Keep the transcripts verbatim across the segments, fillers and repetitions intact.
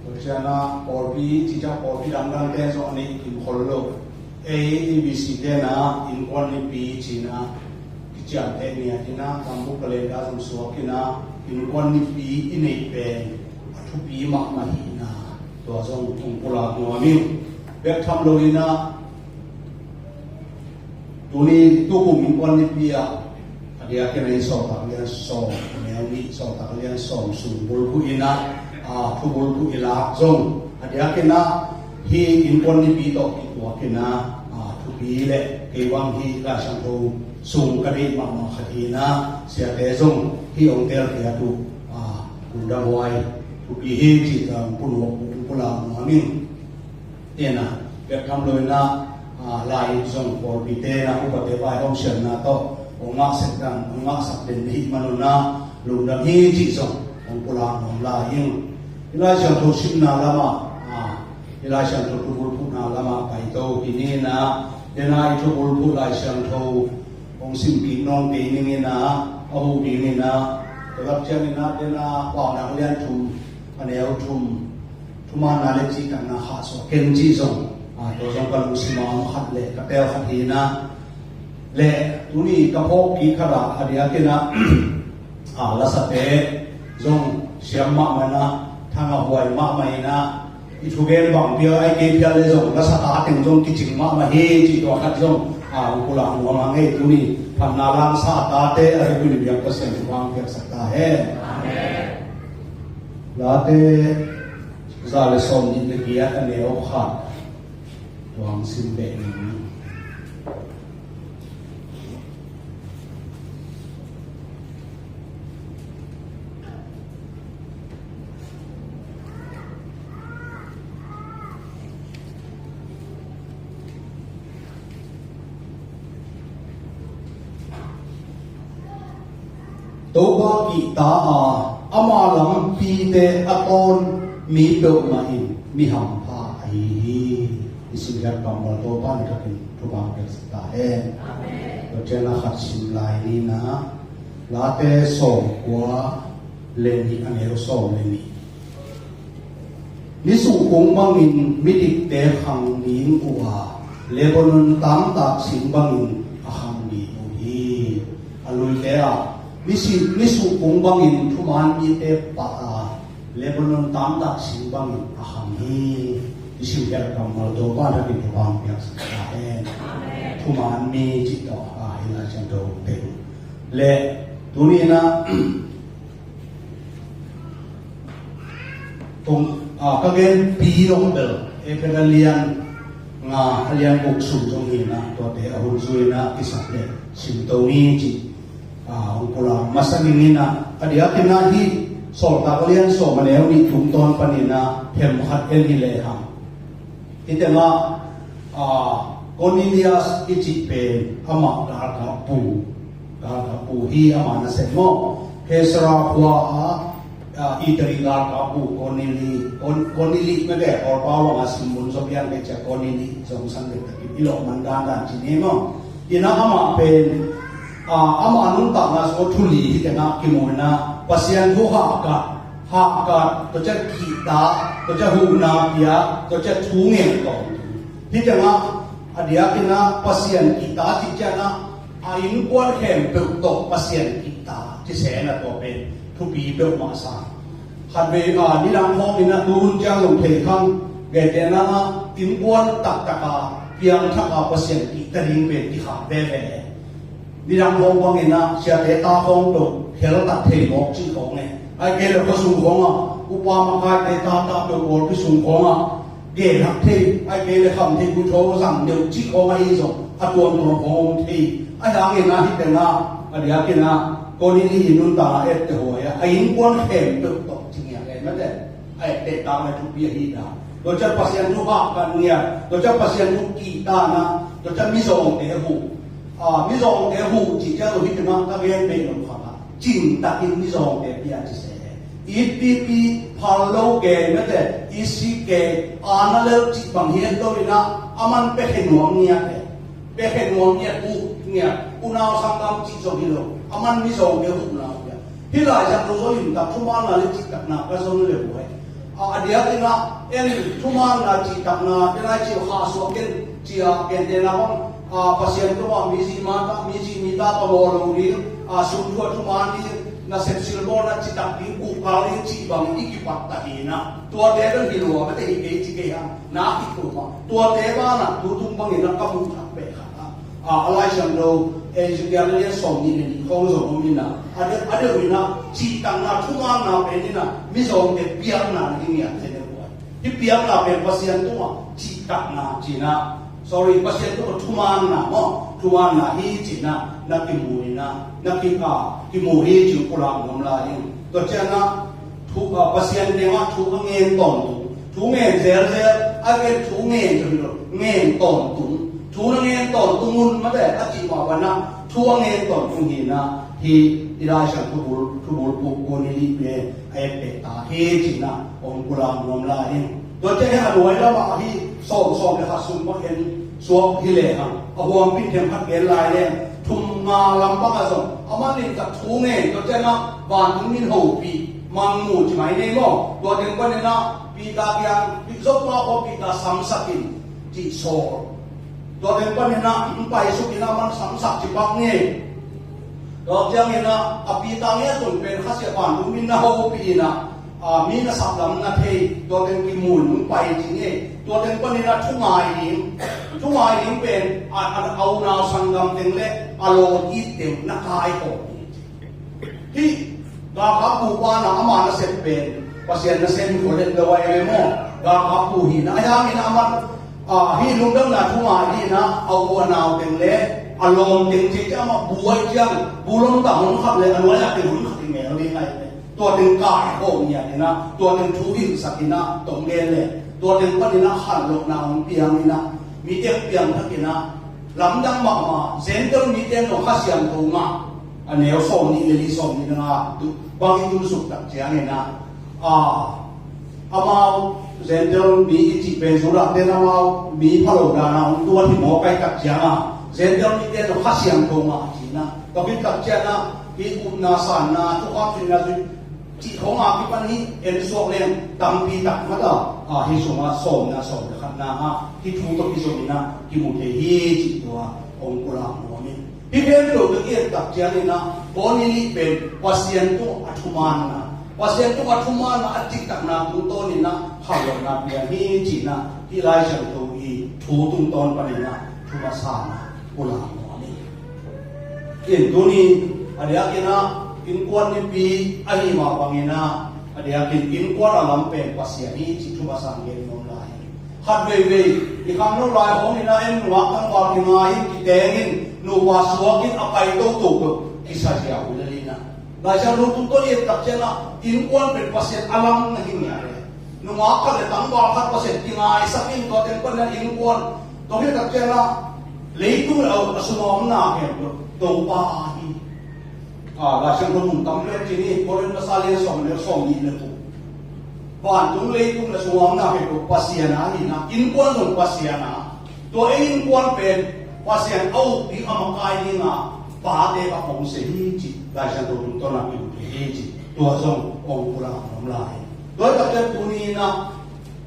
Tua ciangin ah pawlpi, cica pawlpi dangdang te zong a nei kim khol lo. Ei A B C te na innkuan nipi cina kiciamteh ni a tina tambuk ka leta zong suak ina innkuan nipi i neih pen a thupi mahmah hi ina tua zong kong pulak nuam ing. Bek tham lo ina tuni tukum innkuan nipi ah a diakin a i Sawltak lian sawm, neu nih Sawltak lian sawm sung bulphuh ina, a, thu bulphuh i lak zong a diakin a hi innkuan nipi tawh kituak ina, a, thupi le kei bang hi Lai Siangtho sung ka deih mahmah khat hi ina, siate zong hi ong tel kei a tu, a, kundam huai thupi hi ci tang punuak pulak nuam ing. Ina, bek tham lo ina, a, lai zong pawlpite na upate vaihawm siamna tawh hong ngahsak dan, hong ngahsak den hi manun a lungdam hi cih zong hong pulak nuam lai ing. I Lai Siangtho simna lamah, a, i Lai Siangtho thubulphuhna lamah paito hi ni ina, dena i thubulphuh Lai Siangtho hong sim kik nawn kei ning ina, a huh ding ina, tua lak ciang ina, dena Paunak lian thum, a neu thum, thumaanna le cihtakna khahsuah ken cih zong, a, tua zong ka lungsim a om khat le ka tel khat hi ina. Le tuni ka phawk kik khat ah a diakin a, a, lasate zong siam mahmah ina, thangah huai mahmah ina, i thugen bang pial ai kei pial le zong lasa ta teng zong kicing mahmah hi cih tua khat zong, a, hong pulak nuam hang ei. Tuni phatna langsa a tate a hi tuni biak Pasian thupha hong piaksak ta hen. Late za le sawm nih le giat a neu khat tuang sim beh ning. Topa kihta a, ama lampite a tawn mi peuhmah in mi hampha ahi hi. I simkhiat kammal Topa in khat in thupha piaksak ta hen. Amen. Tua ciang a khat sim lai ni ina, Late sawmkua le nih a neu sawm le nih. Nisuhkung bangin midikte khang ding uh a, Lebanon tamtak sing bangin a khang ding uh hi. A luite ah, nisi-, nisuhkung bangin thuman mite pah a, Lebanon tamtak sing bangin a khang hi. I simkhiat kammal Topa in a kituang piaksak ta hen. Thuman mi cih tawh a hi Lai Siangtho teng. Le tuni ina kong, a, ka gen pi dong bel, Efesa lian nga a lian guk sung zong hi ina, tuate a hun zui ina kisak le sim to ni cih, a, hong pulak masa ning ina, a diakin a hi Sawltak a lian sawm a neu nih tungtawn pan ina themkhat en hi lehang. Hih tengah, a, Cornelius i cih pen amah galkapbu, galkapbu hi ama nasem maw. Kaisara khua ah, a, Italy galkapbu Corneli, Corn-, Corneli mete Kawlpau ah a simmun zong pian kei cia Corneli zong san le takin i lawh man dandan ci ni maw. Ina amah pen, a, ama nuntakna sung thuli hih tengah kimu ina Pasian thu hahkat, hahkat, tua ciang kihta, tua ciang huhna pia, tua ciang thu ngen tawntung. Hih tengah a diakin a Pasian kihta cih ciang a, a innkuan khempeuh tawh Pasian kihta ci se na tua pen thupi peuhmah sa. Khatvei, a, nidang khawng ina tuhun ciang zong thei khang, geite na innkuan taktak a piangthak a Pasian kihta ding pen kikhak veve. Nidang khawng bangin a siate ta khawng tawh kheltak thei mawk cih khawng e. Ai kei le khuasung khawng a upa makaite ta ta tawh pawlpi sung khawng a Gen hak thei, ai kei le kham thei, kuthaw zang deuh cih khawng ahi zong a tuamtuam khawng om thei. Ahi hangin ah hih teng ah a diakin ah Kawlni nih i nuntakna ette huai ah a innkuan khempeuh tawh ci ngiat ei mate. A etteh tak le thupi ahi dan. Tua ciang Pasian thu hahkat ngiat, tua ciang Pasian thu kihtakna, tua ciang mizawngte huh. A, mizawngte huh cih ciang tua hih teng ah ka gen beh lo khat ah cingtakin mizawngte pia ci se. It pipi, phal lo kei mate, it sik kei, aana lel cih bang hi het lo in ah, aman piakhia nuam ngiat e. Piakhia nuam ngiat, huh ngiat, unau sanggam cih zong hi lo. Aman mizawngte huh ngiat. Hih laisiangtho zong in tak thumaanna le cihtakna ka zon le huai. A, a diakin ah en thumaanna cihtakna, den ai cih khahsuah ken, ci a, ken den a bang, a, Pasian tungah mi zi mata, mi zi mi ta pamawh lo ding, a, sum thu a thumaan ding, nasep silbawlna citak ding, kuhkal ding cih bang i kipat ta hi in ah. Tuate bel hi lua, mate hi kei ci kei hang, na kituam a. Tuate banah, tu tung bangin ah ka muh thak beh khat ah. A, a laisiangtho, Ezekiel lian sawmnih le nih khawng zong om in ah. A deuh, a deuh in ah, cihtakna, thumaanna pen in ah, mizawngte piakna na hi ngiat thei deuh huai. Hih piakna pen Pasian tungah cihtakna ci in ah, sorry, Pasian tungah thumaanna maw, thumaanna hi ci in ah, na kimu in ah, na ki, a, kimu hi ci uh pulak nuam lai ing. Tua ciang ah, thu, a, Pasian tengah thu a ngen tawntung, thu ngen zelzel, a gen thu ngen tua hi lo, ngen tawntung, thu na ngen tawntung un mate a cih mah bang ah, thu a ngen tawntung hi in ah, hih i laisiangtho bul, thubul puk Kawlni nih pen a etteh ta hi ci in ah hong pulak nuam lai ing. Tua ciang a nuai lamah hih sawm, sawm le khat sung mah en suak hi lehang, a huampi themkhat gen lai leng, thum nga lam bang ah zong amah in tak thu ngen, tua ciang ah vantung min hopih, mangmu ci mai nei maw. Tua teng panin ah Peter kiang, Joppa khua Peter samsak in cih sawl. Tua teng panin ah hong paisuk in ah aman samsak ci pak ngei. Tua ciangin ah a Peter ngiat un pen Kha Siangtho vantung min na hopih in ah, a, mi na sap lam na thei, tua teng kimu in hong pai ci ngei. Tua teng panin ah thungai ding, thungai ding pen a, a, a unau sanggam teng le a lawm it teng na kaikhawm hi. Hih galkapbu banah ama nasep pen Pasian nasem hi khaw let lo a, ei le maw? Galkapbu hi in ah, ahi hangin ah aman, a, hih lungdamna thungai dingin ah a u a nau teng le a lawm teng ci ciang amah bu ahih ciang, bu lawmta hun khat le a nuai-a teng hun khat i ngel ding ahi. Tua teng kaikhawm ngiat in ah, tua teng thu hilhsak in ah, tawm gen le, tua teng panin ah khanlawhna hong piang in ah, mite hong piangthak in ah, lamdang mahmah, Gentile mite in zong Kha Siangtho ngah, a neu sawmnih le li, sawmnih le nga, tu, bang i tumsuk tak ciangin ah, a, amau Gentile mi i cih pen Judah ten amau mi phalo dan a hong tuat hi mawk ahih tak ciang a, Gentile mite in zong Kha Siangtho ngah ci in ah, tua khit tak ciang ah, hih upna sanna, thukham suihna zui cih khawng a kipan hih en suak leng tampi tak mah ta, a, hih sungah sawmna, sawm le khatna ah hih thu tawh kizom in ah kimu thei hi cih tua hong pulak nuam ing. Hih khempeuh tawh i et tak ciangin ah Kawlni nih pen Pasian tungah a thumaanna, Pasian tungah a thumaanna, a cihtakna tungtawn in ah khanlawhna piang hi ci in ah hih Lai Siangtho i thu tungtawn panin ah thu masa in ah pulak nuam ing. In tuni a diakin ah innkuan nipi ahih mah bangin ah a diakin innkuan a lam pen Pasian hi cih thu masa in gen nuam lai. Khat veivei i khangno lai khawng in ah en, nungak tangval kingai in, kiteng in, nupa suak in, a pai toto peuh kisazia uh lel in ah. Lai Siangtho tungtawn i et tak ciang ah innkuan pen Pasian a lam na hi ngiat e. Nungak khat le tangval khat Pasian kingaisak in, tua teng panin ah innkuan, tua hi tak ciang ah leitung le a sung a omna khempeuh Topa a hi. A, Lai Siangtho mun tam lel ci ni, Korin masa lian sawm le sawmnih le guk. Vantung leitung le sung a omna khempeuh Pasian a hi in ah, innkuan zong Pasian a. Tua ei innkuan pen Pasian a uk ding, a makai ding a pate bek hong si hi ci, Lai Siangtho tungtawn a kimu hi ci. Tua zong hong pulak nuam lai. Tua hi tak ciang tuni in ah,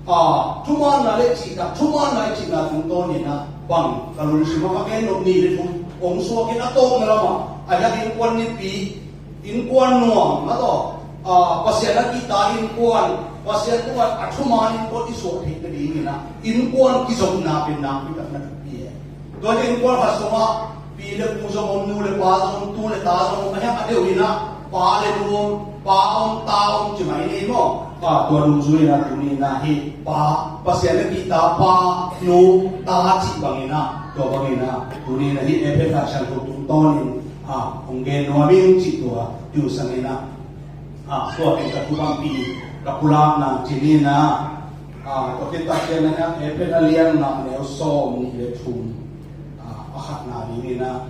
a, thumaanna le cihtak, thumaanna le cihna tungtawn in ah bang ka lungsim ah ka gen nop nih le thum hong suak in, a tawpna lamah a diak innkuan nipi, innkuan nuam, mah tawh, a, Pasian a kihta innkuan, Pasian tungah a thumaan innkuan i suah theih nading in ah innkuan kizopna pen nakpi tak na thupi e. Tua innkuan khat sungah pi le pu zong om, nu le pa zong om, tu le ta zong om, a hiang a deuh in ah pa le nu om, pa om, ta om ci mai ni maw? Ah, tua dungzui in ah tuni in ah hih pa, Pasian a kihta pa, nu, ta cih bangin ah, tua bangin ah tuni in ah hih Efesa siangtho tungtawnin ah hong gen nuam ing cih tua, tua sangin ah, ah, tua pen ka thupakpi, ka pulakna cih ni in ah, ah, tua khit tak ciangin ah Efesa lian nga, neu sawm nih le thum, ah, a khatna dingin ah,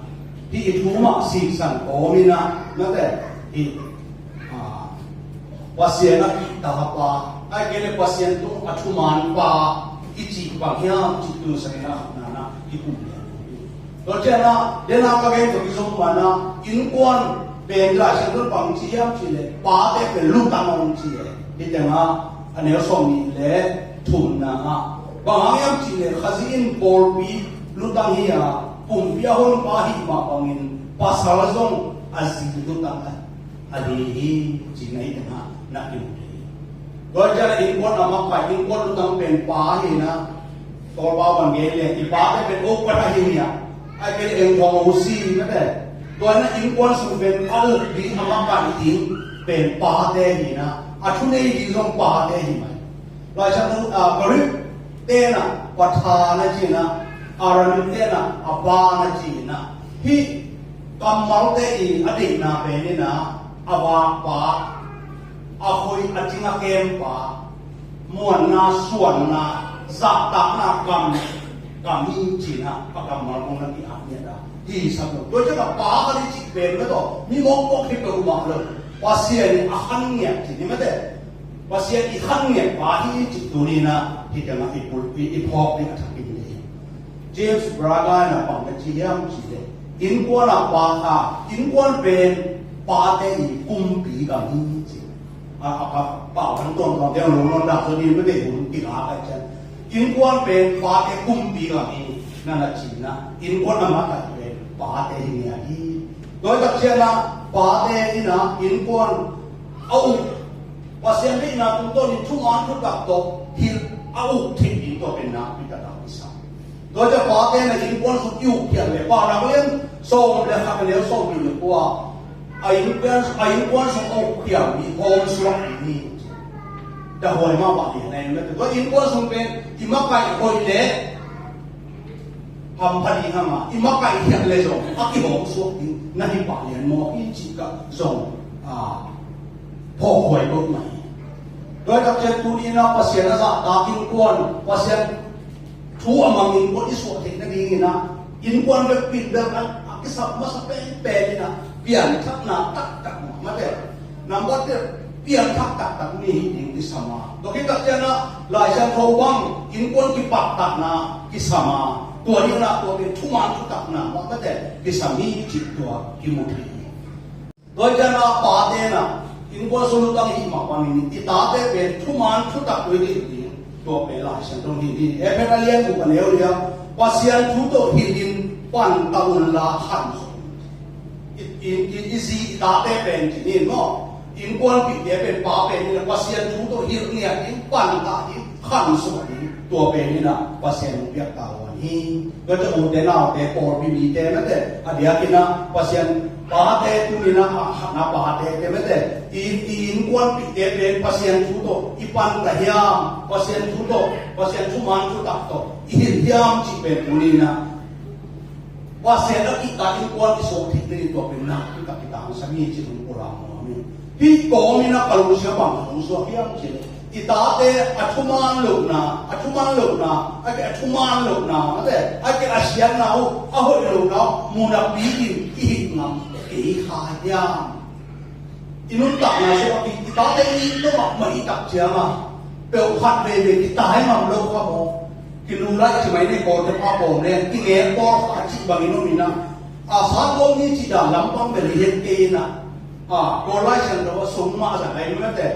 hih i thu mah siksan kawmin ah, nate, hih, ah, Pasian a kihta pa, ahih kei leh Pasian tung a thuman pa i cih bang hiam cih tua sangin ah khatna in ah i kum lian. Tua ciangin ah, den a ka gen tua kizom man ah, innkuan pen Lai Siangtho in bang ci hiam cih leh, pate pen lutang hong ci e. Hih teng ah, a neu sawm nih le thumna ah, bang hang hiam cih leh Khazih in pawlpi lutang hi a, kumpi a honpa ahih mah bangin pasal zong a zi lutang a, a hi hi, cih na hih teng ah na kimu thei. Tua ciangin ah innkuan a makaih, innkuan lutang pen pa hi in ah, Tawlpa bang gen leh, i pate pen o kua tha hi hi a, ahih kei leh eng thawng o si mate. Tua in ah innkuan sung pen a uk ding, a makaih ding pen pate hi in ah, a thunei ding zong pate hi mai. Lai Siangtho, ah, Greek te in ah patha na ci in ah, Aramaic te in ah abba na ci in ah, hih kammalte i a deihna pen in ah, a vakpa, a hoih, a cing a kempa, muanna, suanna, zahtakna kam, kam hi ci in ah, a kammal kong na ki-ap ngiat a, hi sam lo. Tua ciang a pa khat i cih pen mah tawh mi mawkmawk hi peuhmah lo. Pasian in a khan ngiat cih ni mate. Pasian i khan ngiat pa hi cih tuni in ah, hih teng ah i pul, i, i phawk ding a thak in hi. James Braga in a bang na ci hiam cih leh, innkuan a pa, a, innkuan pen pate i kumpi gam hi ci. A, a, a, pau kan tuamtuam te a lungnuam dah zaw ding mate, hun kila kai cian. Innkuan pen pate kumpi gam hi, na na ci in ah, innkuan a makaih pen pate hi ngiat hi. Tua tak ciang ah pate in ah innkuan a uk, Pasian deihna tungtawnin thuman thutak tawh hilh a uk theih ding tua pen nakpi taktak i sa. Tua ciang pate in ah innkuan sung i uk khial leh, Paunak lian sawm le khat, a neu sawm nih le kua, a innkuan, a innkuan sung a uk khial mi hawm suak ding hi. Tua huai mah pah lian ahi mate. Tua innkuan sung pen i makaih hoih leh hampha ding hi a, i makaih khial leh zong a kihawm suak ding na hi pah lian mawk hi cih ka zong, ah, phawk huai ko mah hi. Tua tak ciang tuni in ah Pasian a zahtak innkuan, Pasian thu a mang innkuan i suah theih nadingin ah, innkuan vekpi in bel a, a kisap masa penpen in ah, pianthakna taktak mah mate. Nambat te, pianthak taktak mi hi ding kisam a. Tua khit tak ciang ah, Lai Siangtho bang, innkuan kipattakna kisam a. Tua ding ah, tua pen thuman thutakna mah mate, kisam hi cih tua kimu thei hi. Tua ciang ah pate in ah, innkuan sung lutang hih mah bangin, i tate pen thuman thutak tua i hilh ding, tua pen Lai Siangtho in hilh hi. Efesa lian guk, a neu li ah, Pasian thu tawh hilhin panta unla khansuah un. I, i, i, i zi i tate pen ci ni maw. Innkuanpihte pen pa pen in ah Pasian thu tawh hilh ngiat in, panta in, khansuah ding, tua pen in ah Pasian hong piak tavuan hi. Tua ciang ute naute, pawlpi mite mate, a diakin ah Pasian pate tuni in ah, a khatna pate te mate, i, i innkuanpihte pen Pasian thu tawh i panta hiam, Pasian thu tawh, Pasian thuman thutak tawh i hilh hiam cih pen tuni in ah Pasian a kihta innkuan i suah theih nading tua pen nakpi tak i tangsam hi cih hong pulak nuam ing. Hih kawmin ah ka lungsim ah bang hong suak hiam cih leh, i tate a thuman lohna, a thuman lohna, a kei a thuman lohna, mate, a kei a siatna uh, a hoih lohna uh mu napi in i hih ngam kei kha hiam? I nuntakna sungah i, i tate i nih mahmah i tak ciangin, peuh khat veivei kitai ngam lo kha maw. Kinu lai ci mai ni, kawlte pa pawm leng kingek bawl kha cih bangin om in ah. A, sat bawl ni cih dan lampang bel i het kei in ah. A, Kawl Lai Siangtho ah sung mah zang ahi mate.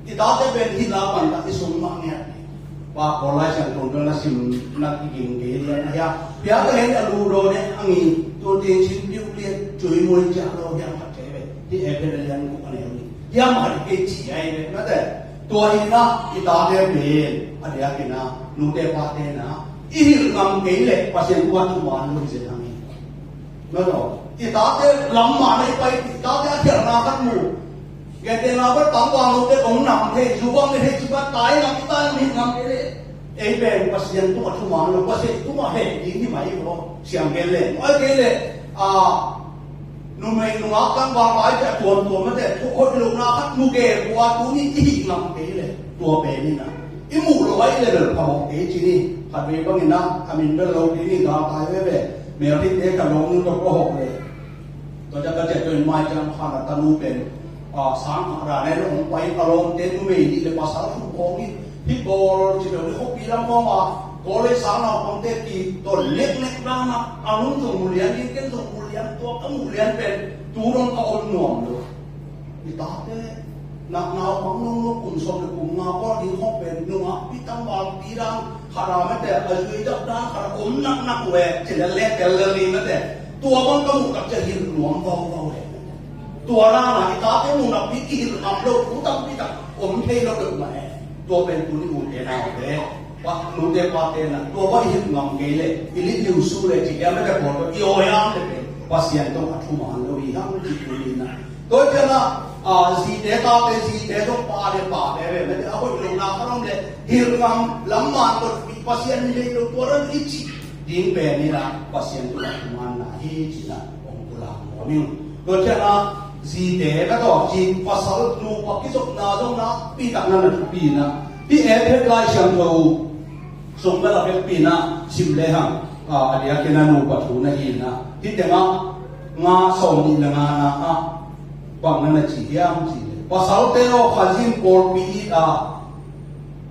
I tate pen hih la pan tak i sung mah ngiat. Pa, Kawl Lai Siangtho bel na sim, na kiging kei lian a hia. Pia ka lian a lu dawn e, a ngi, tua teng cin piu lian, cui muai ciah lo hiam khat kei ve. Hih Efesa lian guk a neu nih. Hiam khat kei ci ahi ve, mate. Tua hi in ah, i tate pen, a diakin ah, nute pate in ah, i hilh ngam kei leh, Pasian kuan thuman lo hi zen hang hi. Mate, i tate lam mah na i pai, i tate a khialhna khat mu. Gentehna bel tangvalnute kong nam thei, zu bang le thei, ci bang tai ngam, tai ngam, hi ngam kei leh. Ei pen Pasian tungah thuman lo, Pasian tungah heh ding hi mai lo. Siam gen leh, ai kei leh, a, numei nungak tangval pai te a tuamtuam mate, thu hoih lohna khat mu gen kua tuni i hih ngam kei leh. Tua pen hi na. I muh lo ai leh bel phamawh kei ci ni. Khatvei bangin a, a min bel lo kei ni, gal tai veve. Melthite ka lawm nu tawh ka hawk leh. Tua ciang ka ciah tua in mai ciang khan a tanu pen, a, sang khat ra nen hong pai a lawmte numei nih le pasal thum khawng in hih Kawl ci peuh ni khuapi lam khawng a, Kawl le sang naupangte ki tawh neknek dan a, a nung zong mu lian in ken zong mu lian tua ka mu lian pen tu dong ka om nuam lo. I tate nak naupang nung nung kum sawm le kum nga pawl ding khawng pen nungakpi tangvalpi dan khat a mate a zui dak dan khat a om naknak uh e ci lel le tel lel ni mate. Tua bang ka muh tak ciang hilh nuam vauvau e. Tua dan a i tate muh nakpi kihilh ngam lo thu tampi tak om thei lo deuh mah e. Tua pen tuni ute naute, pa, nute pate na tua bang i hilh ngam kei leh i lit liu su leh ci hiam mate pawl tawh i awi ang leh pen Pasian tawh a thuman lo hi hang ci tuni na. Tua ciang a, a, zite tate zite zong pate pate ve mate a hoih lohna khat om leh hilh ngam lam man tawh Pasian hi lo tua dan i cih ding pen hi na, Pasian tungah thumanna hi ci na hong pulak nuam ing. Tua ciang a zite na tawh ci pasal nupa kizopna zong nakpi tak na na thupi na. Hih Efesa Lai Siangtho sung bel a vekpi na sim lehang, a, a diakin a nupa thu na hi na. Hih tengah nga sawm nih le nga na ah bang na na ci hiam ci leh, pasalte aw, Khazih in pawlpi it a,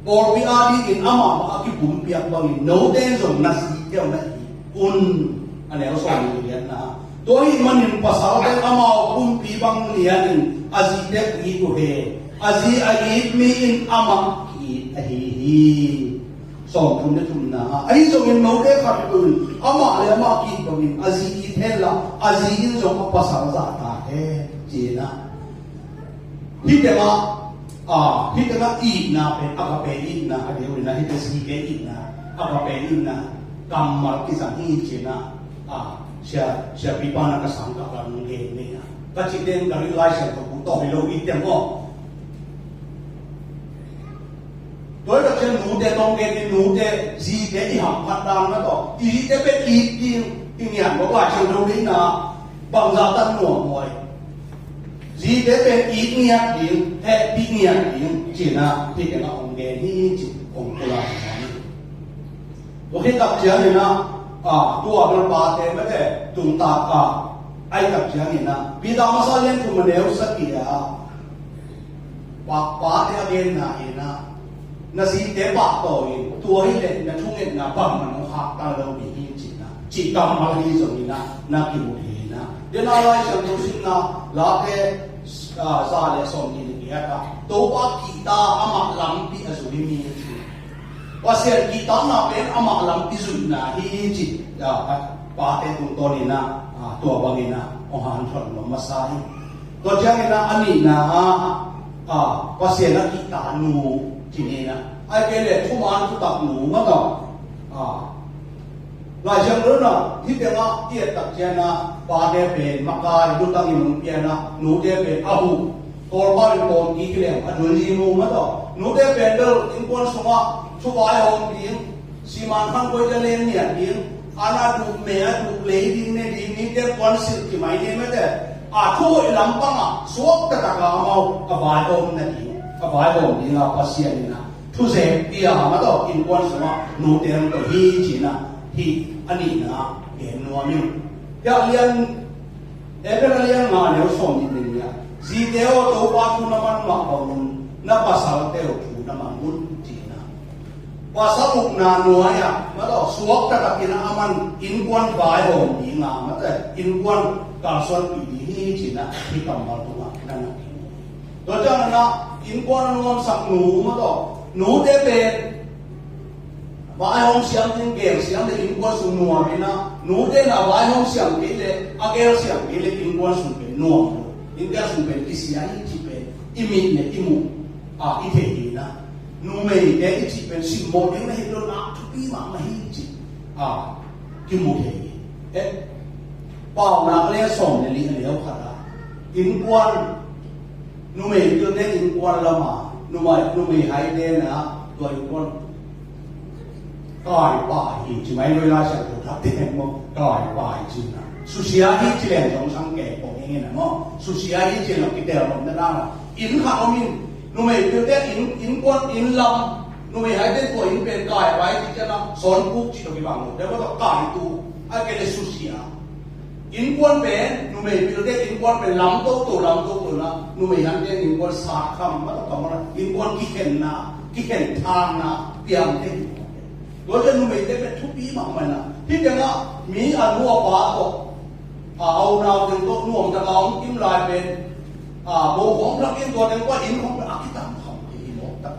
pawlpi adingin amah mah a kipumpiak bangin note in zong na zite aw na it un. A neu sawm nih le giat na. Tua ahih manin pasalte amau pumpi bang lianin a zite it uh hen. A zi a it mi in amah ki-it ahi hi. Sawmthum le thumna ah, ahi zongin note khat in amah le amah ki-it bangin a zi it hen la, a zi in zong a pasal zah ta hen, ci na. Hih tengah, a, hih tengah itna pen agape itna a deuh in a, hih tengah zite itna agape itna kammal kizang hi ci na, a, sia, siapipa na ka sang ka lam gen ni na. Ka cih teng ka ring Lai Siangtho tawh hi lo i teng aw. Tua hi tak ciang nute tawh gen in nute, zite i hamphat dan na tawh. I zite pen it ding, i ngian lo Lai Siangtho ding na, bangzah tan nuam huai. Zite pen it ngiat ding, hehpih ngiat ding, ci na, hih tengah hong gen hi ci, hong pulak nuam hi. Tua khit tak ciangin a, a, tua bel pate mate tungtak a, ahih tak ciangin a, Peter masa lian thum a neu sagih a, pa, pate a genna in a, na zite pahtawi in, tua hi leh na thungetna bangmah hong khaktan lo ding hi ci na, cih kammal hi zongin a, na kimu thei hi na. Tua na Lai Siangtho simna, Late, a, za le sawm nih le giat ah, Topa kihta amah lampi a zui mi hi ci. Pasian kihtakna pen amah lampi zuihna hi ci, a, a, pate tungtawnin a, a, tua bangin a, hong hanthawn nuam masa hi. Tua ciangin a, a nihna ah, a, Pasian a kihta nu ci ni na. Ahih kei leh thuman thutak nu mah tawh, a, Lai Siangtho na, hih tengah i et tak ciang a, pate pen makai lutang in hong pian a, nute pen a huh, tawlpa in pawm kik leng a dul hi mu mah tawh. Nute pen bel innkuan sungah thu vaihawm ding, siman khang koi ta len niat ding, an a duh me a duh lei ding ne ding, ningte kuan silh kimai ni mate. A thu hoih lampang ah suak taktak a amau a vaihawm nading, a vaihawm ding a Pasian in a thuzek pia mah tawh innkuan sungah nute hong tawh hi ci na, hih a nihna gen nuam ing. Hih a lian, Efesa lian nga neu sawm nih le nih ah, zite aw, Topa thu na man mah bang un, na pasalte uh thu na man un ci na. Pasal ukna nuai ah mah tawh suak taktakin a man innkuan vaihawm ding a, mate innkuan kalsuanpih ding hi ci na, hih kammal tungah na na kimu. Tua ciang na, innkuan a nuamsak nu mah tawh, nute pen vaihawm siam ding, gel siam ding, innkuan sung nuam in a, nute na vaihawm siam kei leh, a gel siam kei leh, innkuan sung pen nuam lo. Innkuan sung pen kisia hi cih pen i mit le i muh a i thei hi na. Numeite i cih pen simmawh ding na hi lo, nak thupi mahmah hi cih a kimu thei hi. Eh, Paunak le sawm le li a neu khat ah, innkuan Numei pilte innkuan lam a, numei, numei haite na tua innkuan kaipai hi ci mai, Lai Siangtho thak teng maw, kaipai ci na. Susia hi ci leng zong sang kei pong ing in a maw. Susia hi ci leng kitel nop na dang a. Inn khat om in, numei pilte inn, innkuan inn lam, numei haite tua inn pen kaipai ci ciang a, sawn puk ci tawh kibang lo. Tua maw tua kaitu, a kei le susia. Innkuan pen, numei pilte innkuan pen lam toto, lam toto na, numei hante innkuan sat kham, mah tawh kam na, innkuan kikhenna, kikhen thangna, piang te. Tua ciang numeite pen thupi mahmah na. Hih tengah mi a nu a pa tawh, a, a unau teng tawh nuam taka om kim lai pen, a, mo khawng thak in tua teng pah inn khawng pen a kitam kham hi mawk tak.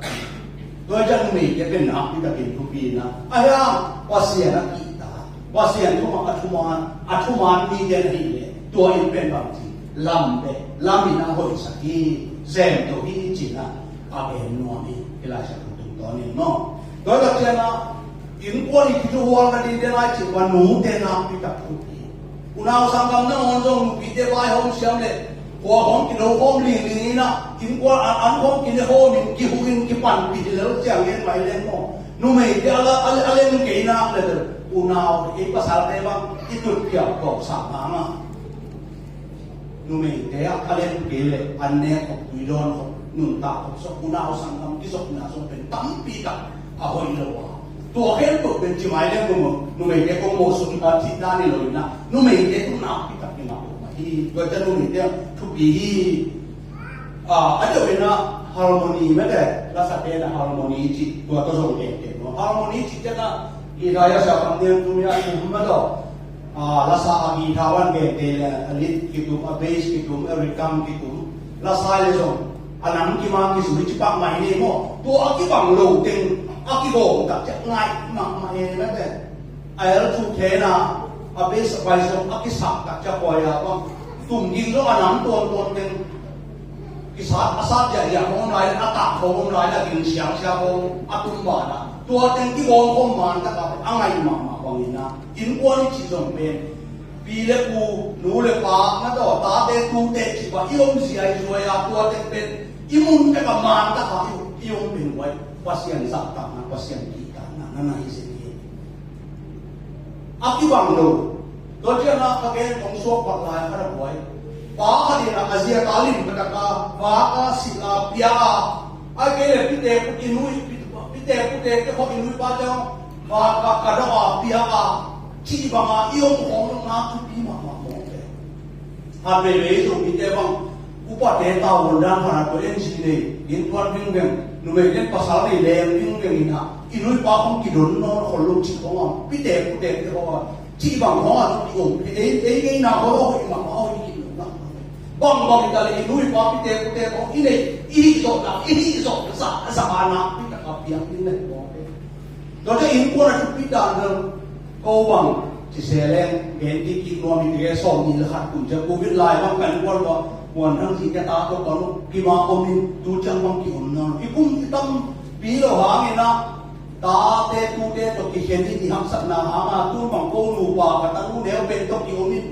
Tua ciang numeite pen nakpi takin thupi na. A hiang Pasian a kihta, Pasian thuman, a thuman, a thuman mite na hih leh tua inn pen bang ci, lam beh, lam inn a hoihsak hi, zem to hi ci na, a gen nuam hi, hih Lai Siangtho tungtawn in maw. Tua tak ciang a, innkuan i kithuhual na ding te lai ci, va nute nakpi tak thupi. Unau sanggam nangawn zong nupite vaihawm siam le, khua khawng kilo khawm lingling in a, innkuan an, an khawng kine khawm in, kihu in, kipanpih lel ciang en mai leng maw. Numeite a la, a, a lem kei nak le, unau, ei pasalte bang, i tutpiak tawh sang hang a. Numeite a, a lem kei le, an nek khop, tui dawn khop, nuntak khop, sawk, unau sanggam kizopna zong pen tampi tak a hoih lo a. Tua khempeuh pen ci mai leng maw, numeite kong mawhsuk a cih dan hi lo in a, numeite tung nakpi tak hi mah hi. Tua ciang numeite thupi hi. A, a deuh in a harmony mete, lasate na harmony ci, tua tawh zong gen te maw. Harmony ci ciang a, guitar a sia kam niang tum a tum mah tawh. A, lasa a guitar van gen te le, a lead kitum, a bass kitum, a rhythm kitum. Lasa le zong, a nam kima kizui ci pak mai ni maw. Tua a kibang lo teng, a kibawm tak ciang ngai mahmah e mete. A el thu thena, a bass a pai zong a kisat tak ciang koi a bang. Tum ging zong a nam tuantuan teng. Kisat, a sat ziahziah khawng om lai, a tak khawng om lai, a ging siangsia khawng a tum ban a. Tua teng kibawm khawm man tak a, a ngaih mahmah bangin a. Innkuan i cih zong pen. Pi le pu, nu le pa, na tawh, tate tute cih bang, i om ziai zuai a, tua teng pen. I mun tak a man tak a, i, i om pen huai. Pasian zahtakna, Pasian kihtakna, na na hi zen hi. A kibang lo. Tua ciang a ka gen kong suak pat lai khat a buai. Pa khat in a, a zi a ta lim ka tak a, vak a, silh a, pia a. A kei le pite pute, i nu i, pite pute te khawng i nu i pa te khawng, vak a, ka dawh a, pia a. Cih bang a, i om khawng lo na thupi mahmah mawk le. Khat veivei Zomite bang, upate tavuan dan khat a tua en si nei, innkuan vingveng, numei ten pasal nei leng vingveng in a, i nu i pa khawng kidon nawn khol lo cih khawng a, pite pute te khawng a, cih bang khawng a, i om, ei, ei ngeina khawng a hoih mahmah, hoih khin lo na. Bangbang hi ta leh i nu i pa pite pute khawng i nei, i hih zawhna, i hih zawh zahzah a nakpi tak a piang ding na hi mawk e. Tua te innkuan a thupi dan dang, ko bang ci se leng, gen kik kik nuam hi, ti ke sawm nih le khat kum ciang Covid lai bang kan kuan bang, kuan thang ci ke ta tawh kan kima om in, tu ciang bang ki om nawn. I kum i tampi lo hangin a, tate tute tawh kikhen in i haksatna hang a, tu bang ko nupa ka tanu neu pen tawh ki om in,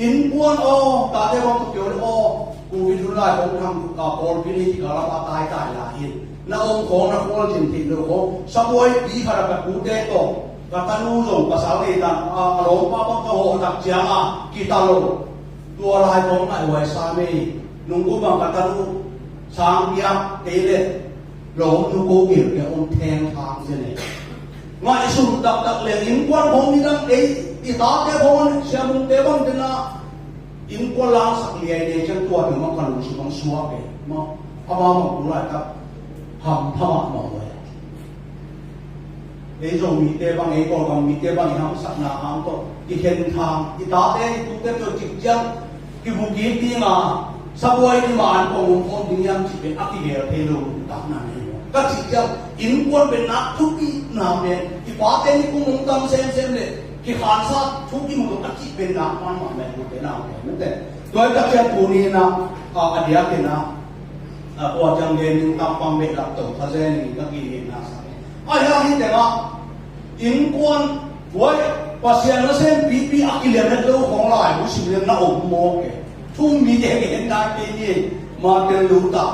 innkuan aw, tate bang tawh ki om in aw, Covid hun lai hong thang tuk a, pawlpi ni kikal a taitai lai in. Na om khawng na khualzin theih loh khawng, sabuaipi khat a ka tute tawh, ka tanu zong pasal nei tan, a, a lawmpa bang ka hawh tak ciang a, kita lo. Tua lai khawng ngaihhuai sa mei, nungkum bang ka tanu, sang piak, kei le, lawmnu ko gel pia om theng thang zen e. Ngaihsun taktak leng innkuan khawng nidang ei, i tate khawng, siamungte bang tena, innkuan langsak liai nei ciang tua teng mah ka lungsim hong suak e. Mah, amau mah tu laitak hampha mahmah uh e. Ei Zomite bang, ei Kawlgam mite bang, i haksatna hang tawh, i khen thang, i tate, i tute tawh cik ciang, kibu kik ding a, sabuai ding a, an kong um khawm ding hiam cih pen a kigel thei lo nuntakna nei lo. Ka cih ciang, innkuan pen nak thupina pen, i pate ni kong um tam semsem le, kikhansa thu kimu lo a cih pen nak man mah meh lo pen a pen mete. Tua i tak ciang tuni na, a, a diakin a, a, tua ciang gen ning tam pang behlap to, kha zen ning ka kihina sa. A hiang hi tengah, innkuan, huai, Pasian nasem pipi a kilian het lo khawng lai, bu sim lian na om mawk e. Thu um mite gen nai kei ni. Martin Luther,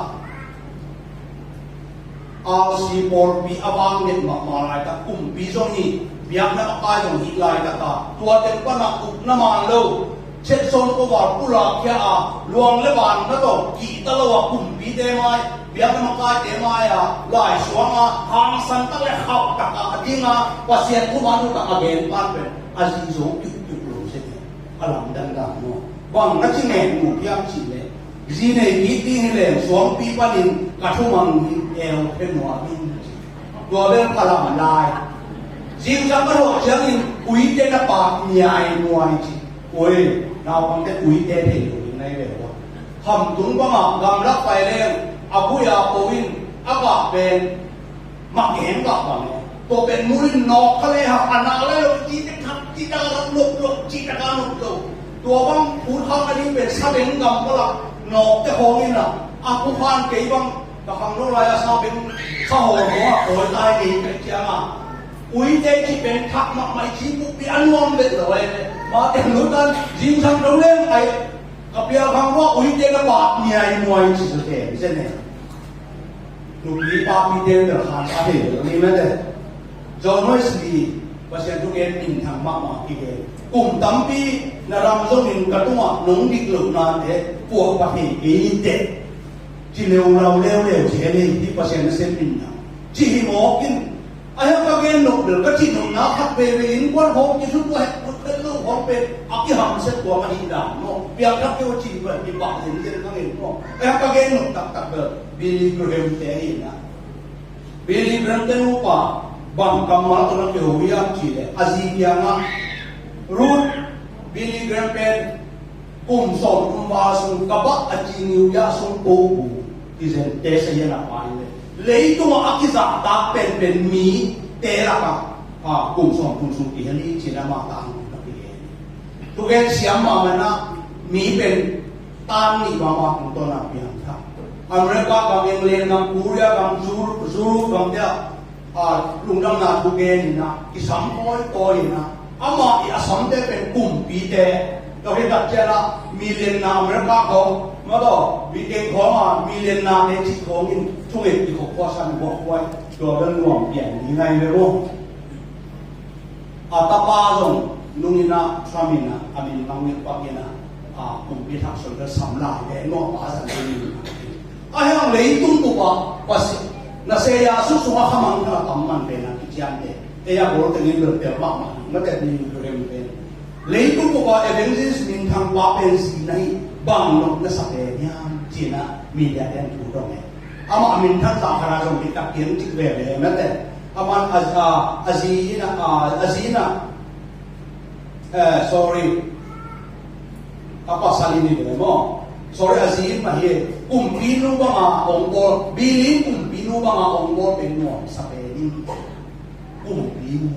R C pawlpi a vang nget mahmah laitak, kumpi zong hi, biakna makai zong hi laitak a, tua teng pana ukna man lo, Chetson khuaval pulak khia a, luang le vanna tawh kihta lo a, kumpite mai, biakna makaite mai a, laisuang a, hangsan tak le khauh tak a, a ding a, Pasian thuman uh tak a gen pan pen a zi zo kiukkiuk lo se, a lamdang dang maw? Bang na ci ngen uh hiam cih leh, zi nei kik ding hi leng suangpi panin ka thumang hi, eu phe nuam in, ci. Tua bel pha lam lai. Zingsang ka thawh ciangin uite na pak niai muai, ci. Oi, naupangte uite thei lo ding nai ve ua. Hamtung bangah gamlak pai leng a vui a po in a kah pen Mak gen kah bang e. Tua pen mulin nawk kha le hang, a nak lai lo, cihte khat, cihtak a nop lo, cihtak a nop lo. Tua bang phut hang a ding pen sabeng gam palak nawkte khawng in a, a phu khan kei bang ka khangno lai a sabeng kha hawl khawng a kawi tai kei pen ciang a. Uite cih pen thak mahmah i ci bukpi a nuam vet lo e. Mate nutan zingsang lo leng ai ka pial khang ua uite na pak niai muai ci sa te, mi se ne. Nupi papi te bel khan a thei lo ni mate. John Wesley, Pasian thu gen minthang mahmah kigen. Kum tampi na ram zongin ka tungah nong dik loh nate puah pha thei kei ni teh. Ci leuleu leuleu ci he nei hi Pasian nasem minthang. Ci hi mawk in. A hiang ka gen nop bel ka cih nopna khat veve in kuan hawm ci sut tua hek kut khat lo hawm pen a kihamset tua mah hi dan maw. Piangthak kei uh ci tua hi pah zenzen ka gen maw. A hiang ka gen nop taktak bel Billy Graham te hi na. Billy Graham te nupa bang kammal tawh na kiho hiam cih leh a zi kiangah Ruth, Billy Graham pen kum sawm kum val sung ka bah a ci New York sung ko bu kizente sa hian a pai le leitungah a kizahtak penpen mite lakah kum sawm kum sung kihel hi cin amah tang ka kihen. Thugen siam mahmah na mi pen tan nih mahmah kung tawn a piangthak. America gam, England gam, Korea gam, Zulu, Zulu gam te ah a, lungdamna thu gen in a, kisam kawikawi in a, amah i a samte pen kumpite, tua hi tak ciang a, mi lianna America khawng, mataw, Britain khawng a, mi liannate cih khawng in, thunget kikhop khuasan huahhuai, tua bel nuam pian ding ahi ve maw. A tapa zong nung in a, Trump in a, a min mang mit pak in a, a, kumpi thak suan bel sam lai ve maw, a pa zang ding in a. A hiang leitung bup ah Pasian nasem a suk sungah khamang khat a tam man pen a kiciamte. Ei a bawl tengin bel tel mahmah hi, mate ni in khuarem pen. Leitung bup ah evangelist minthang pa pen zi na hi, bang nop na sa pen hiam cin a media ten thu dong e. Amah minthang zah khat a zong diktak kiang cik veve mate. Amah a, a, a zi in a, a, a zi in a, eh, sorry. A pasal in hi ve maw. Sorry, a zi in mah hi. Kumpinu banga hong bawl, Billy in kumpinu banga hong bawl pen nuam sa pen in. Kumpinu.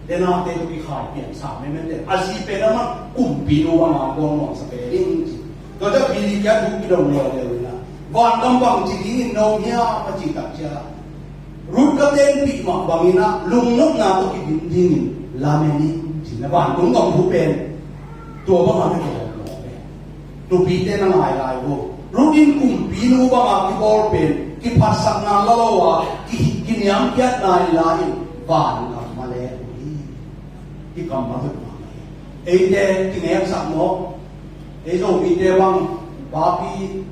Denate tu kikhai pian sa memente. A zi pen amah kumpinu banga hong bawl nuam sa pen in ci. Tua ta Billy kia tu kidong lua leu na. Van kam bang ci ding in no hiam a ci tak cia. Ruth ka tenpih mah bangin ah lungnopna tawh kidim dingin lamen in, ci na vantung gam thu pen. Tua bangah na kihawm mawk e. Nupite na ngai lai uh. Ruth in kumpinu bangah kibawl pen kiphatsakna la lo a ki, kiniamkhiatna in la in van gam mah le uh hi. Kikammal hoih mahmah hi. Eite kingeksak mawk. Ei Zomite bang, papi,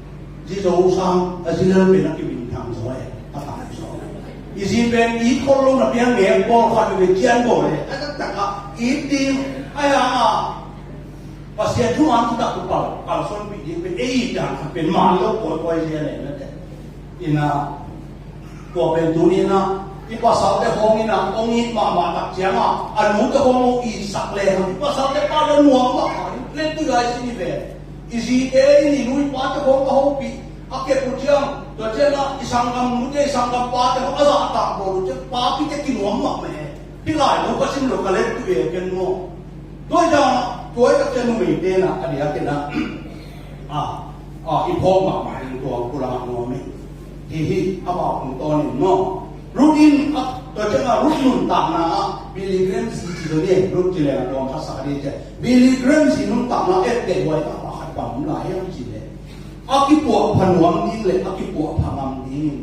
zi zo sang, a zi lel pen a kiminthang zaw e, a tam zaw. I zi pen it khol lo na piang ngek bawl khat ve cian bawl e, a taktak a it ding, a hiang a. Pasian thu man thutak tu pal, kalsuanpih ding pen ei it dan khat pen man lo kawikawi zia le na te. Ina, tua pen tuni in ah, i pasalte khawng in ah, hong it mahmah tak ciangah, a nute khawng hong itsak lehang, i pasalte pa le nuam mahmah in, len tui lai sin hi ve. I zite in i nu i pate khawng a hopih, a kep uh ciang, tua ciangah, i sanggam nute, i sanggam pate khawng a zahtak bawl uh ciang, papite kinuam mahmah e. Hih lai lo ka sim lo ka len tui e ken maw. Tua i dan, tua i tak ciang numeite in ah, a diakin ah, a, a, i phawk mahmah in tua pulak nuam in. Hi hi, a pau kung tawn in maw. Ruth in, a, tua ciang a Ruth nuntakna ah, Billy Graham zi ci zaw ni, Ruth ci leng a tuam khat sak a di ciang. Billy Graham zi nuntakna et kei huai tak pakhat bang om lai hiam ci leh. A kipuahpha nuam ding le a kipuahpha ngam dingin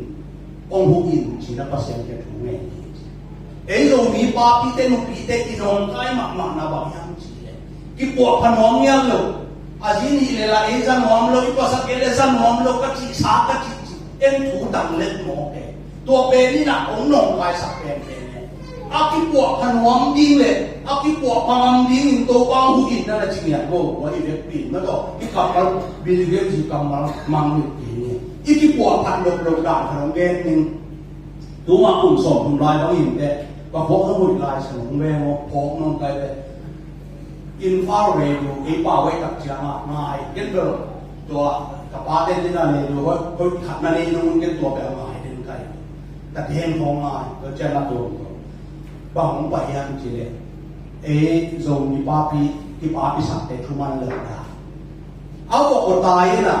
hong huh in, ci-in a Pasian kiang thu ngen hi. Ei Zomi papite nupite i nawngkai mahmahna bang hiam cih leh, kipuahpha nuam ngiat lo. A zi nih leh lah ei za nuam lo, i pasal kei leh za nuam lo ka cih sa ka cih cih, en thu dang let mawk e. Tua pen in ah hong nawngkaisak penpen e. A kipuahpha nuam ding le a kipuahpha ngam dingin Topa hong huh in, na na ci ngiat lo. Tua i vekpi in mah tawh i kammal, Bill Gates i kammal mang mit ding e. I kipuahphat loh loh dan khat hong gen ning. Tuma kum sawmthum lai bang hi inteh, ka phawk hong hoih lai sa hong veng aw, phawk nawngkai leh Imphal radio ei pau ei tak ciang a ngai ken bel, tua ka pate in a radio hoih, hoih khat na nei nung ken tua bel ngai den kai. Ka den khawng ngai, tua ciang a tuang tua. Bang hong pai hiam cih leh, ei Zomi papi, kipapisakte thuman lo ta. A vok a tai in a,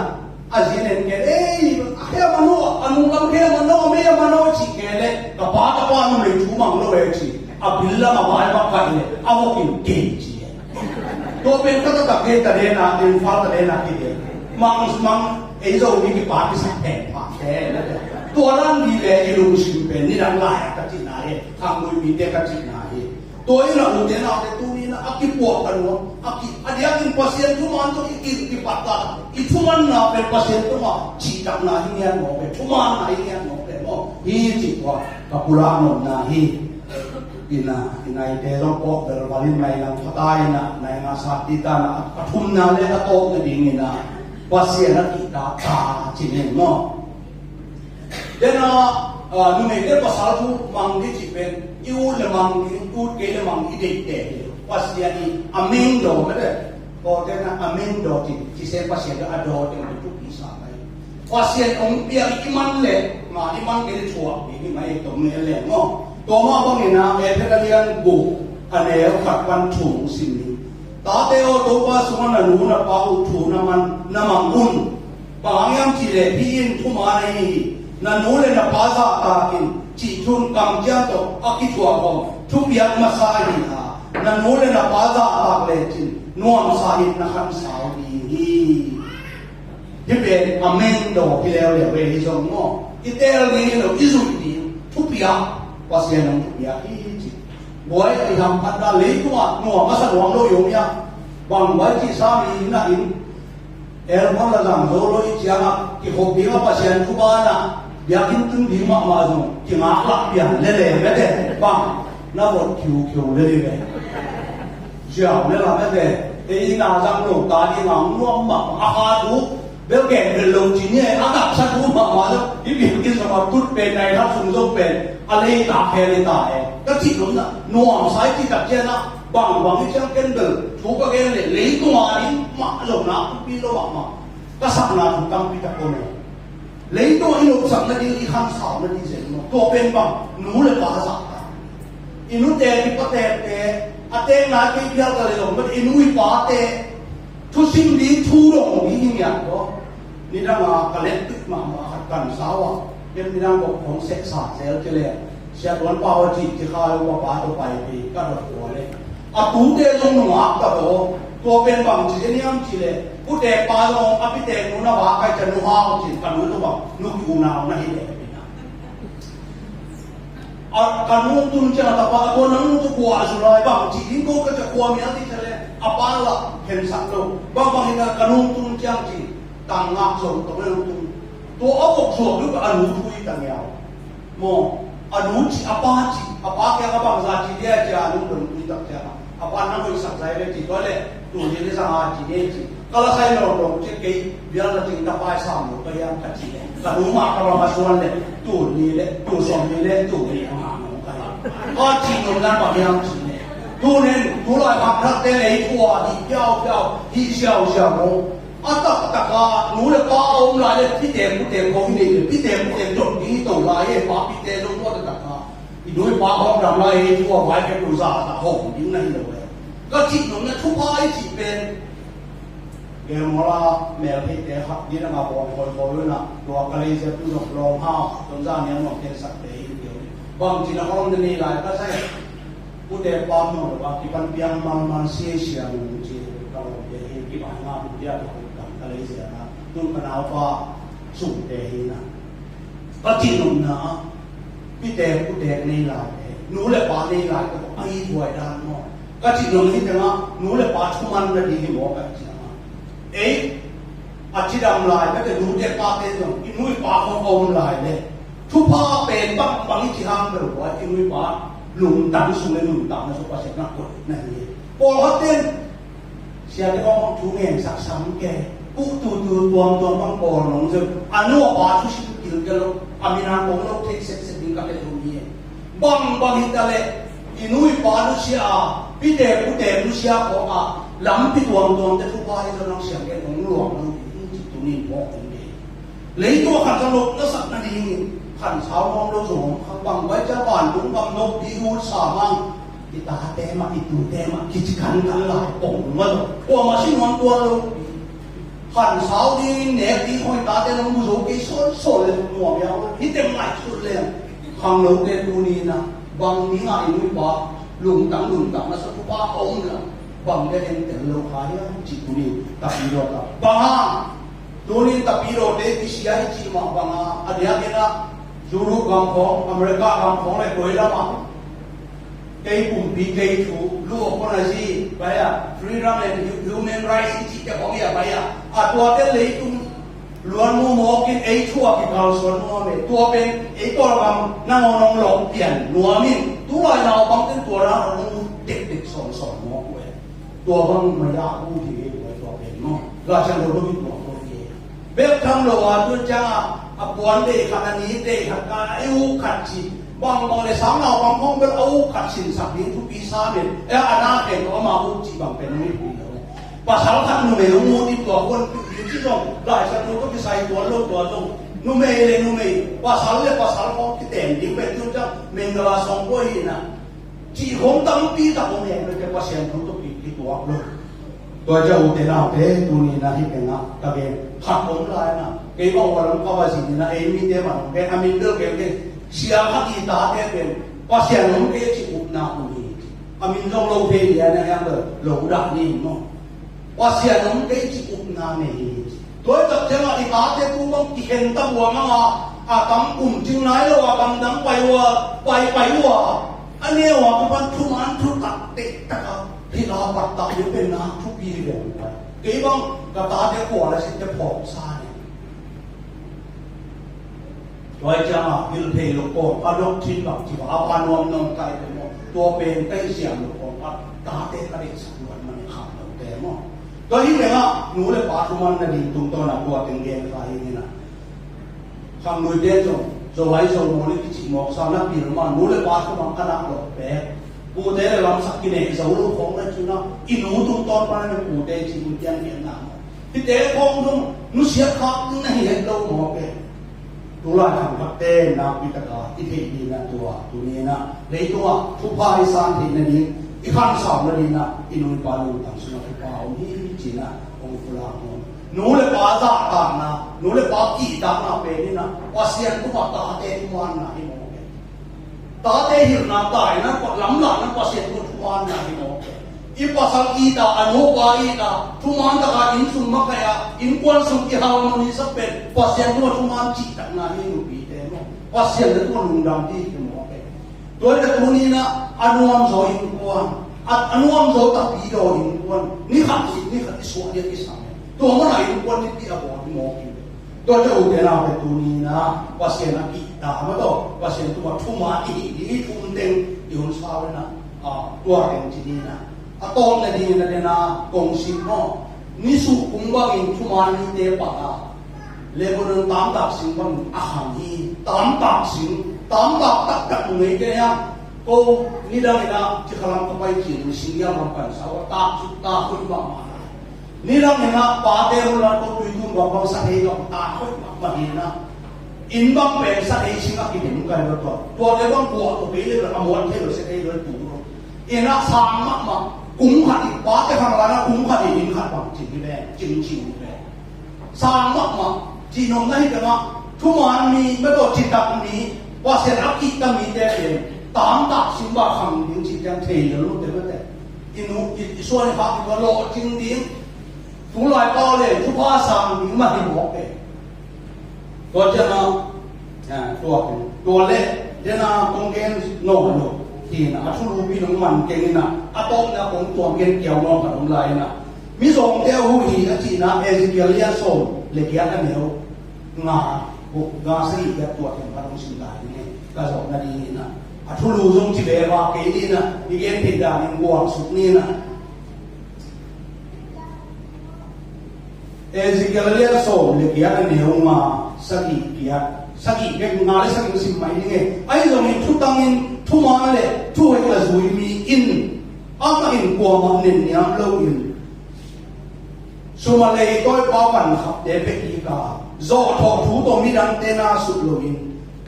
a zi in en kei, "Ei, a khe a man aw, a nunglam khe a man aw, a mei a man aw," ci kei leh, "Ka pa, ka pa numei thu mang lo e," ci. A bil lam a vai bang kai leh a vok in, "Kei," ci e. Tua pen ka taktak kei, Tadena, Imphal Tadena kei kei. Mang, mang, ei Zomi kipapisak pen pha te. Tua dan vive i lungsim pen nidang lai-a ka cihna hi. Khanggui mite ka cihna hi. Tua in a, ute naute, tuni in a, a kipuahpha nuam, a ki, a diakin Pasian thuman tawh i ki, kipat ta, i thumanna pen Pasian tungah cihtakna hi ngiat mawk e, thumanna hi ngiat mawk e maw. Hi cih tua ka pulak nopna hi. In a, i naite zong pawk belval in, mai lang pha ta in a, nai nga sat ding ta in a, a thumna le a tawpna ding in a, Pasian a kihtak ta ci ning maw. Then a, a, numeite pasal thu mang ding cih pen, i ut le mang ding, i ut kei le mang ding, i deihte hi. Pasian i a mengdaw mah te. Aw, then a, a mengdaw cih, cih se Pasian a daw ding mah thupi sa mai. Pasian hong piak i man le, ma i man kei le thuak ding hi mai, tom ne le maw. Tua mah bangin a, Efesa lian guk, a neu khat pan thum sim ni. Tate aw, Topa sungah na nu na pa uh thu na man, na mang un. Bang hang hiam cih leh hih in thuman ahi hi. Na nu le na pa zahtak in, cih thu in kamciam tawh a kithuah khawm thupiak masa ahi a, na nu le na pa zahtak lecin nuamsa in na khansau ding hi. Hih pen a mengdaw hi leuleu ve, hi zong maw. I teel ding hi lo, i zuih ding thupiak, Pasian hong thupiak hi ci. Buai i hamphatna leitungah nuam a sa nuam lo i om hiam? Bang buai cih sa mi in a in, elpon la zang zo lo i ciangah kikhop dingah Pasian thuman ah biakinn tun ding mahmah zong kingak lah pian lele mete. Bang na vot khiukhiu lele ve. Ziau le la mete. Ei na zang lo ta dingah nuam mahmah a kha thu. Bel gen bel lo ci ni e, a taksa thu mahmah lo. Hih biakinn sungah tut pen, nai khat sung zo pen a lei ta khe lei ta e. Ka cih nopna nuamsa i cih tak ciangah bangbang i ciang ken bel thu ka gen leh leitung a ding mah lo na thupi lo mahmah. Ka sakna thu tampi tak om e. Leitung i nopsak nading, i khansau nading zen maw. Tua pen bang, nu le pa zahtak. I nute, i patekte, a tekna kei phial ka le zong, i nu i pate thusim ding, thu dong ding hi ngiat maw. Nidang a ka let tuih mahmah khat kan sau a, ken nidang bok hong sehsa zel ci le, Sia Tuan Pau a cih ci kha lo, papa tawh paipih ka dot tua le. A tute zong nungak ta baw. Tua pen bang ci zen hiam cih leh, u teekpa zong a pi teek nu na vak a, ka nu hau cin, ka nu tawh bang nu ki unau na hi leh. A, ka nu tun ciang a tapa, tua nang nu tawh kua a zu lai bang ci ding ko ka ca kua mial ding ca le, a pa lah khensak lo. Bang bang hi ka, ka nu tun ciang ci, tang ngak zong tawh nang tun. Tua a vok zuak lu ka a nu thui tang iau. Maw, a nu ci, a pa ci, a pa kiang a bangza ci dia ci a nu dong tui tak ciang a, a pa na hoihsak zai ve ci, tua le, tu ni le zang a ci ne ci. Ka la sai lo lo ci kei, bial la cing ka pai sam lo ka hiam ka ci le. Ka nu mah ka bang a suan le, tu ni le, tu sawm ni le, tu ni a ngah nong ka hiam. Ka ci nong nan bang hiam ci le. Tu nen, tu lai bang thak te le, i tua di piau piau, di siau siau nong. A taktak a nu le pa a om lai le, pite pute ko hi nei le, pite pute dot ding hi to lai e, papite zong tua taktak a. I nu i pa hong dam lai e, tua vai ke tu za ta hong ding na hi lo e. Ka cih nong na thupha i cih pen. Gel mawla mel theite khat ding a nga bawn khoi khoi lo na, tua ka lei zia tu zong lawm hau, ton za niam nuam tensak te hi lo. Bang cih na hong na nei lai ka sai. Ute pa mawng lo a kipan piang malmal sia sia nung ci ka lawmte hi, kibai ngah uh dia ka hong kam ka lei zia na. Nung ka naupa sungte hi na, ka cihnopna ah pitek putek nei lai te, nu le pa nei lai te, a i buai dan maw? Ka cihnopna hi tengah nu le pa thuman na ding hi maw ka cih ah, ei, a cidam lai ka te, nute pate zong i nu i pa khong a om lai le thupha pen bangbang i ci hang bel buai, i nu i pa lungtang sung le nuntakna sung Pasian na koih na hi. Pawlkhat ten siate khawng thu ngen sak sam ke, kuh tutu tuamtuam bang pawl nong zeu, a nu a pa thu sim kilkel lo, a mina kong lo thei sekset ding ka te lo ni. Bangbang hi ta le i nu i pa nusia a pite pute nusia khawng a lampi tuamtuam te thupha hi zo nang siang ke nong luang lo ding ci tunin mawk ding ke. Leitung a khansa lo na sak na dingin khansau nuam lo zong om kha, bang bai cia vantung bang nop di ut sa mang. I tate mah, i tute mah kici kankan lai pong mah lo. Kuamah si nuam tuan lo. Khansau dingin nek ding hoi tate nong bu zo kei sol sol le nuam ya. Hi teng lai sut le. Khanglote tuni na bang ding a i nu i pa lungtang lungtang na sa thupha a om la. Bang dia en tel lo kha ya ci tuni tapi lo ka. Bang hang Tunin tapidaw te kisia i cih mah banga a diakin ah Europe gam khawng, America gam khawng le koi lamah kei pumpi kei thu lu a kona zi bai a, freedom and hu- human rights i cihte khawng i a bai a, a tuate leitung luan mu mawkin ei thu a kikalsuan nuam e. Tua pen ei Kawlgam nangawn hong lawk pian nuamin tulai naupangten tua dan hong mu dekdek sawnsawn nuam uh e. Tua bang maya uh hi ve tua pen maw? Laisiangtho tua hi tua tua hi. Bek tham lo a tu ciang a, a puan dei khat a ni dei khat ka ei uh khat ci. Bang bang le sang naupang khawng bel a uh khat sinsak ding thupi sa men. E a na khen tua ama uh ci bang pen mi pi lo. Pasal khat numei uh mu ti tua kuan pi pi ci zong Laisiangtho tua kisai tua lo tua zong. Numei le numei, pasal le pasal khawng kiten ding pen tu ciang Mengala sawng tua hi na. Cih khawng tampi tak om hen, bete Pasian thu tawh kituak lo. Tua ciang ute naute tuni na hi tengah ka gen khat om lai na. Kei bang ua lam ka va zin na ei mite bang gen a min bel kei gen sia khat i tate pen Pasian om kei cih upna om hi. A min zong lo thei lian a hiam bel lo dah ni maw? Pasian om kei cih upna nei hi. Tua i tak ciangah i tate tu bang kikhen tak ua manga a kam kum cing nai lo a kam dang pai ua pai pai ua a neu a ka pan thuman thutak tektak a hi la pattah hi pen na thupi hi ve. Kei bang ka tate kua la sinte phawk sa ni. Tua i ciangah hilh thei lo kawng a dok thin bang ci bang a pa nuam nuam kai pe maw? Tua pen kai siam lo kawng a tate ka deihsak luat man i kham lo te maw? Tua hi lengah nu le pa thuman na ding tungtawn a tua teng gen kha hi ni na. Khang nuite zong zo lai zo maw ni kici mawk sa na pil ma nu le pa thuman ka nak lo pe. Pute le lamsak kinei zo lo khawng na cu na i nu tungtawn pan na pute ci mun tiang gen na maw? Hite khawng zong nusiat khak ding na hi het lo maw pe. Tulai khangthakte nakpi taka i theih dihna tua tuninah leitungah thupha i san theih nading i khansau nadinah i nu i pa lungtang sungah thupha om hi cinah hong pulak hong. Nu le pa zahtakna, nu le pa kihtakna peninah Pasian tungah tate thumanna hi mawk e. Tate hilhna taina lamlahna Pasian tungah thumanna hi mawk e. I pasal ita, a nupa ita, thuman taka inn sung makaih a, innkuan sung kiharmonisak pen Pasian tungah thuman cihtakna hi nupite maw? Pasian le tungah lungdam dih hi mawk e. Tua le tuninah a nuamzaw innkuan, a, a nuamzaw tapidaw innkuan, ni khat ni, ni khat i suah lian i sam e. Tua mana innkuan nipi a bawl hi mawk hi. Tua ciang ute naute tuninah Pasian a kihta mah tawh Pasian tungah thuman i hih ding i thum teng i hun sau inah, a, tua teng ci dinah. A tawpna dingin a dena kong sim maw? Nisuh kung bangin thuman mite pah a Lebanon tamtak sing bangin a khang hi. Tamtak sing, tamtak taktak mu ngei kei a. Ko nidang inah cikhalam ka pai cin sing ia bang kan sau a tak suk tak khut mahmah lai. Nidang inah pate hun lan ko tui tun bang bang sa thei bang ta khoi bang bang inah. Inn bang pen sa thei sing a kidem kai lo tua. Tua te bang kuah ko kei le a muat thei lo sa thei lo tu lo. Inah sang mahmah kung khat in pate khang lan a kung khat in inn khat bang cin hi ve, cin cin hi ve. Sang mahmah cih nopna hi tengah thuman mi mah tawh citak mi Pasian a kihta mite pen tamtak sing bang khang ding cih ciang thei lo lo te mate. I nu i, i suan i khak i lawhcing ding. Tulai pau le thupha sang ding mah hi mawk e. Tua ciangin ah, tua pen tua le dena kong gen nawn lo hi-in ah, a thulupi nong man keng in ah, a tawpna kong tuam gen kiau nawn khat om lai in ah, mizawngte a huh hi a cihna Ezekiel lian sawm le giat, a neu nga, guk, nga, sagih, giat, tua teng khat hong sim lai ding hi. Ka zawhna ding in ah, a thulu zong ci veva kei ni in ah, i gen theih danin guangsuk ni in ah. Ezekiel lian sawm le giat, a neu nga, sagih, giat, sagih, giat, nga le sagih sim mai ding hi. Ahi zongin thutangin thuman le thuhoih a zui mi in, amah in kuamah nenniam loin, sum a leitawi pa vankhapte pia kik a, zawhthawh thu tawh midangte na sut loin,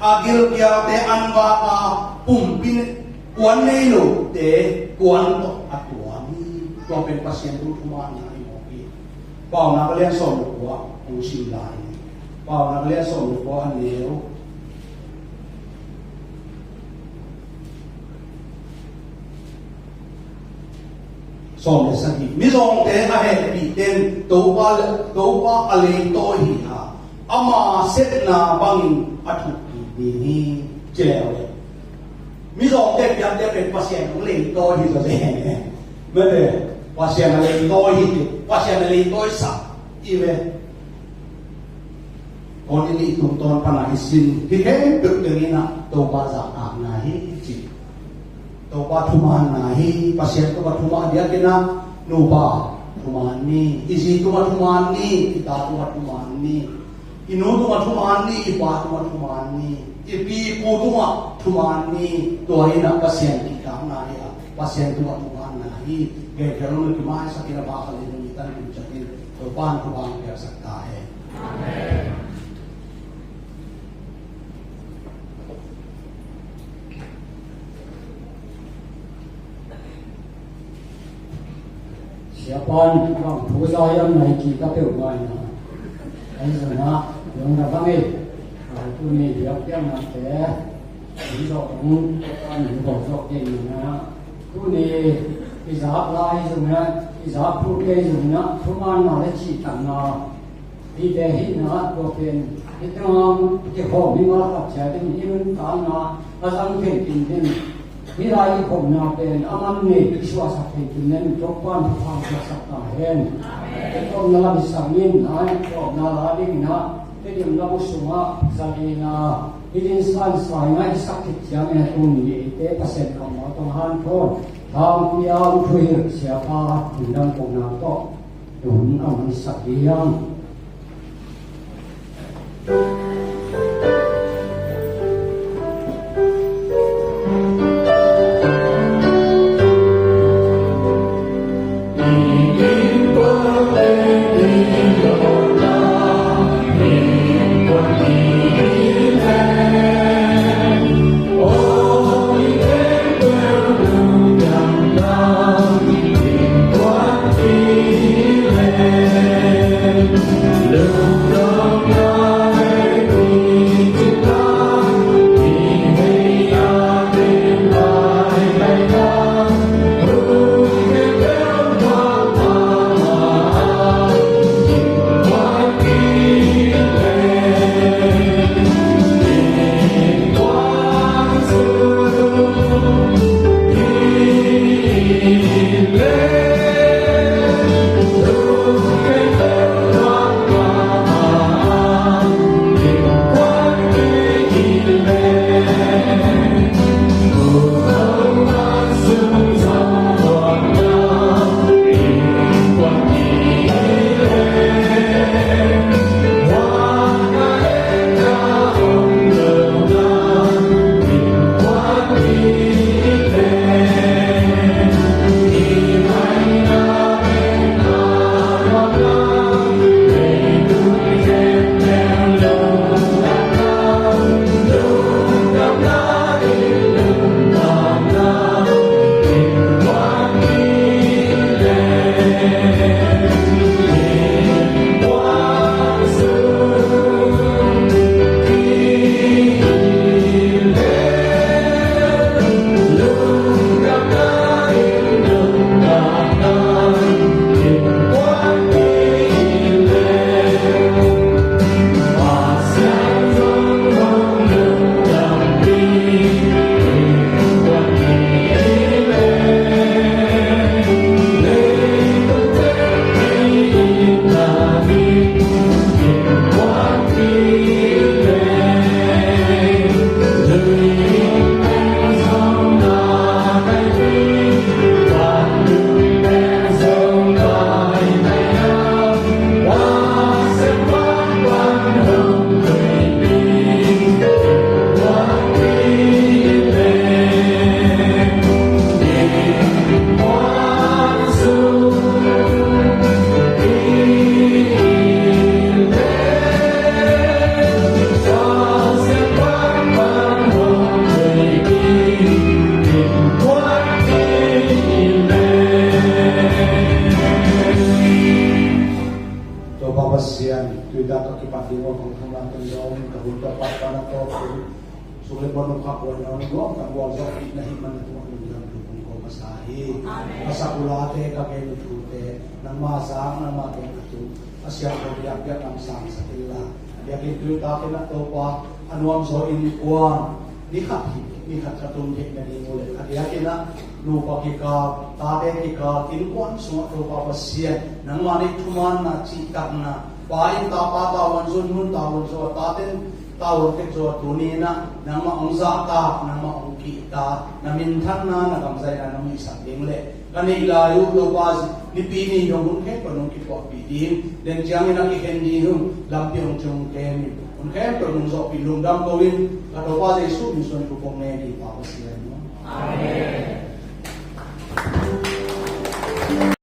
a gilkialte an vak a, pumpi ne-, kuan nei lote kuan tawh a tuam hi. Tua pen Pasian thu thumanna hi mawk hi. Paunak lian sawm le kua hong sim lai hi. Paunak lian sawm le kua, a neu sawm le sagih. Mizawngte a hehpihte in Topa le, Topa a leitawi hi a, ama sepna bangin a thuk kik ding hi, ci leuleu. Mizawngte piangte pen Pasian hong leitawi hi zaw zen e. Mete, Pasian a leitawi hi, Pasian a leitawisak hi ve. Kawlni nih tungtawn pana i sin hi khempeuh teng in ah Topa zahtakna hi ci. Topa thumanna hi. Pasian tungah thuman, biakinn ah nupa thuman ni, i zi tungah thuman ni, i ta tungah thuman ni, i nu tungah thuman ni, i pa tungah thuman ni, i pi i pu tungah thuman ni. Tua in ah Pasian kihtakna hi a, Pasian tungah thumanna hi. Gentehna kimaisak in a, pa khat le ni tan kum ciatin Topa'n thupha hong piaksak ta hen. Siapa'n bang thu za hiam na hi kik ka peuhmah in a, ahi zongin ah, lungdam hang ei. Tuni biakpiaknate, hih zawh dong, Topa'n hong zawh zawh kei in a, tuni i zak lai zongin ah, i zak thu kei zongin ah, thumanna le cihtakna hihte hihna, tua pen hih tengah kikhawm hi ngal khat ciat in, i nuntakna a zang thei dingin, hih lai kikhopna pen a man nei kisuahsak thei dingin Topa'n thupha hong piaksak ta hen. Amen. Kikhopna lam i sang in, a kikhopna la dingin ah Tedim labu sungah zalina hih din sansa in ah i sak khit ciangin a tung ni eite Pasian kammal tawh hanthawn, Thang Pia U Thu Hilh siapa lungdam kohna tawh tun a man sak ding. Tui ta ka kipat ding uh kong thum la tun zong ka hun tua pat pan a tawp tun suk le puan uh khak buai nawn nuam kan gualzawhpih na hih man na tungah lungdam thu kong ko masa hi. Ka sak uh late ka gen uh thute nangma sang nangma gen a tung a siangtho biakpiak lam sangsak inla a biakinn tui takin a Topa a nuamzaw innkuan ni khat hi ni khat ka tum theih na ding uh le a biakinn ah nupa kikal tate kikal innkuan sungah Topa Pasian nangma nih thumaanna cihtakna Pa in tapa tavuan zun nun tavuan zaw taten tavuan tek zaw tuninah nangmah hong zahtak nangmah hong kihta na minthanna na gamzaina nong hihsak ding le ka neih lai uh Topa nipi ni dong hun khempeuh nong kituahpih ding den ciangin a kikhen ding uh lampi hong ciong kem in hun khempeuh nong zawhpih lungdam ko in ka Topa Jesuh min suan thu kong ngen hi Pa Pasian. Amen.